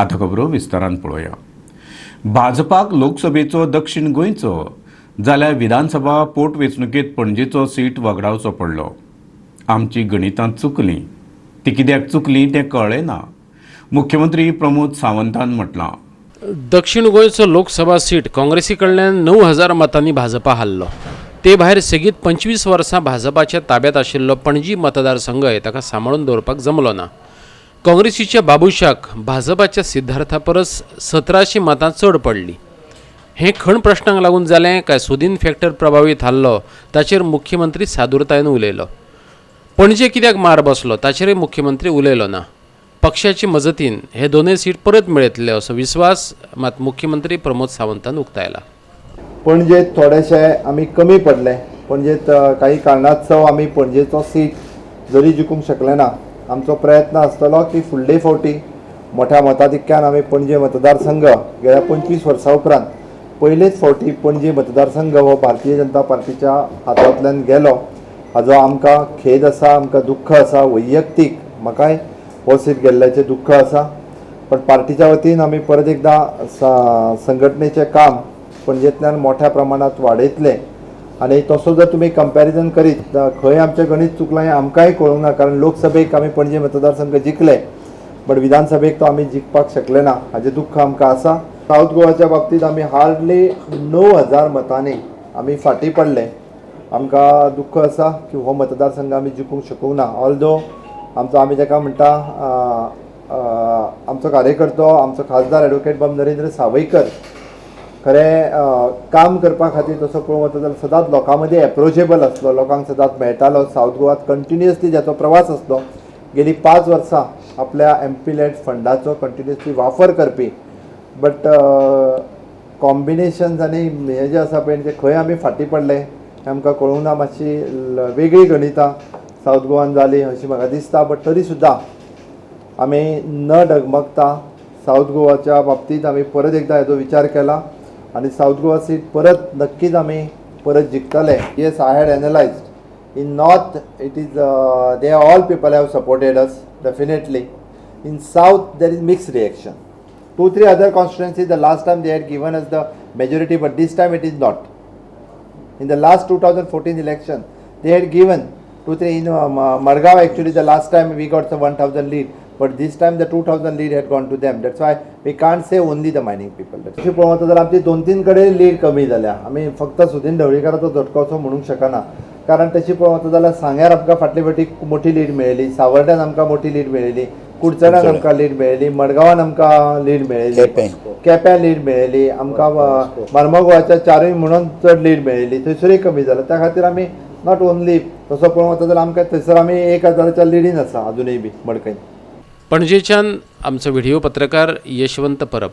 आतां खबरो विस्तारान पळोवया. भाजपाक लोकसभेचो दक्षिण गोंयचो जाल्यार विधानसभा पोटवेंचणुकेंत पणजेचो सीट वगडावचो पडलो. आमची गणितां चुकलीं. ती कित्याक चुकलीं तें कळ्ळें ना, मुख्यमंत्री प्रमोद सावंतान म्हटलां. दक्षिण गोंयचो लोकसभा सीट काँग्रेसी कडल्यान 9000 मतांनी भाजपा हारलो. ते भायर सेगीत 25 वर्सां भाजपाच्या ताब्यांत आशिल्लो पणजी मतदारसंघय ताका सांबाळून दवरपाक जमलो ना. काँग्रेसीच्या बाबुशाक भाजपाच्या सिद्धार्था परस 1700 मतां चड पडलीं. हें खण प्रश्नांक लागून जालें काय सुदीन फॅक्टर प्रभावी थारलो, ताचेर मुख्यमंत्री सादुरतायेन उलयलो. पणजे कित्याक मार बसलो, ताचेरय मुख्यमंत्री उलयलो ना. पक्षाचे मजतीन हे दोनूय सीट परत मेळयतले असो विस्वास मात मुख्यमंत्री प्रमोद सावंतान उक्तायला. पणजेत थोडेशे आमी कमी पडले. पणजेत काही कारणास्तव आमी पणजेचो सीट जरी जिखूंक शकले ना, आमचो प्रयत्न आसतलो की फुडले फावटी मोठ्या मताधिक्यान आमी पणजे मतदारसंघ, गेल्या 25 वर्सां उपरांत पयलेच फावटी पणजे मतदारसंघ हो भारतीय जनता पार्टीच्या हातांतल्यान गेलो, हाजो आमकां खेद आसा, आमकां दुख्ख आसा. वैयक्तीक म्हाकाय हो सीट गेल्ल्याचें दुख्ख आसा, पण पार्टीच्या वतीन आमी परत एकदां संघटनेचें काम पणजेंतल्यान मोठ्या प्रमाणात वाडयतले. आनी तसो जर तुमी कंपॅरिजन करीत, खंय आमचें गणीत चुकलां हें आमकांय कळूंक ना, कारण लोकसभेक आमी पणजे मतदारसंघ जिखले, बट विधानसभेक तो आमी जिखपाक शकले ना, हाजें दुख्ख आमकां आसा. सावथ गोवाच्या बाबतींत आमी हार्डली 9000 मतांनी आमी फाटीं पडले. आमकां दुख्ख आसा की हो मतदारसंघ आमी जिखूंक शकूंक ना. ऑल्दो आमचो, आमी ताका म्हणटा, आमचो कार्यकर्तो, आमचो खासदार एडवोकेट बाब नरेंद्र सावयकर खरें काम करपा खातीर तसो पळोवंक वता जाल्यार सदांच लोकां मदीं एप्रोचेबल आसलो, लोकांक सदांच मेळटालो. सावथ गोवात कंटिन्युअसली जाचो प्रवास आसलो, गेली 5 वर्सां आपल्या एमपी लॅड फंडाचो कंटिन्युअसली वापर करपी, बट कॉम्बिनेशन्स आनी हें जें आसा पळय, तें खंय आमी फाटीं पडले हें आमकां कळूंक ना. मातशी वेगळी गणितां सावथ गोवान जाली अशी म्हाका दिसता, बट तरी सुद्दां आमी न डगमगता सावथ गोवाच्या बाबतींत आमी परत एकदां हेजो विचार केला आनी सावथ गोवा सीट परत नक्कीच आमी परत जिखतले. Yes, I had analysed in north, it is they all people have supported us definitely. In south there is mixed reaction. Two three other constituency, the last time they had given us the majority, but this time it is not. In the last 2014 election, they had given two three in Margao. Actually, the last time we got the 1000 lead, but this time the 2000 lead had gone to them. That's why we can't say only the mining people. तशी पळोवंक वता जाल्यार आमची दोन तीन कडेन lead कमी जाल्या. आमी फक्त सुदीन ढवळीकाराचो झटको असो म्हणूंक शकना, कारण तशी पळोवंक वता जाल्यार सांग्यार आमकां फाटले फावटी मोठी लीड मेळ्ळी, सावर्ड्यान आमकां मोठी लीड मेळ्ळी, कुडचड्यान आमकां लीड मेळ्ळी, मडगांवान आमकां लीड मेळ्ळी, केप्यां लीड मेळ्ळी, आमकां मार्मगोवाच्या चारूय म्हणून चड लीड मेळ्ळी, थंयसरूय कमी जाला. त्या खातीर आमी not only तसो पळोवंक वता जाल्यार आमकां थंयसर आमी 1000च्या लिडीन आसा अजुनूय बी मडकयन. पणजेच्यान आमचो व्हिडिओ पत्रकार यशवंत परब.